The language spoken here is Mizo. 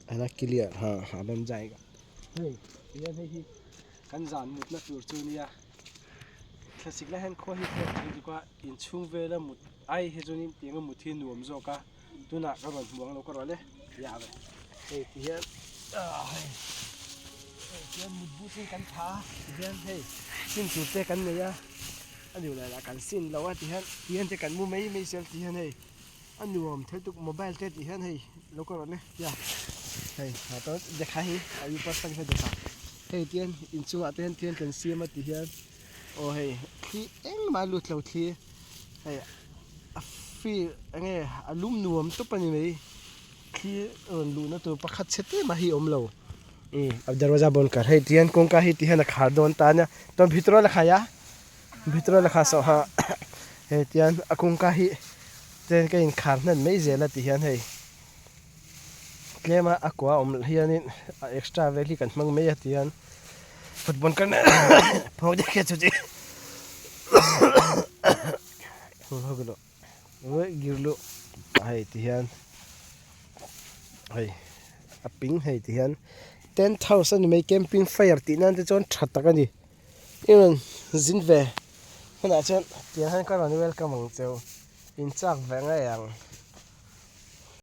Ana clear ha ha ban jayega hei tihian hei hi kan zan mutna tur chu nia thlasik lai hian khua hi a thei tuk a inchhung vela mut ai hi chuanin tianga mut hi nuam zawk a tunah ka rawn hmu ang lo ka rawn e ya ve hei tihian ah hei hei tihian mutbu chu kan tha a tihian hei sin tur te kan nei a a ni lah kan sin lo a tihian tihian te kan mu mai mai zel tihian hei. A nuam thei tuk mobile te tih hian hei lo ka rawn e tia hei ha chuan dekha hi a u person kha dekha hei tian inchungah te hian thil kan siam a ti hian aw hei thli engmah a lut lo thli hei a free enge a lum nuam tawp a ni mai thli rawn luhna tur pakhat chhe te mah hi a awm lo umm a darwaza bawn kar hei tihian kawngka hi tihian a khar dawn ta ania chuan bhitro la khai a. Bhitro la kha saw ha hei tian a kawngka hi ten ka inkhar hnan mai zel a ti hian hei tlem a a kua awm hianin a extra vel hi kan hmang mai a ti hian football kan phawk deuh khian chu chi hei ti hian hei a ping hei ti hian tent house a ni mai camping fire tih nan te chuan tha tak a ni. I rawn zin ve hunah chuan tiang hian ka rawn welcome ang cheu in chak ve ngei ang.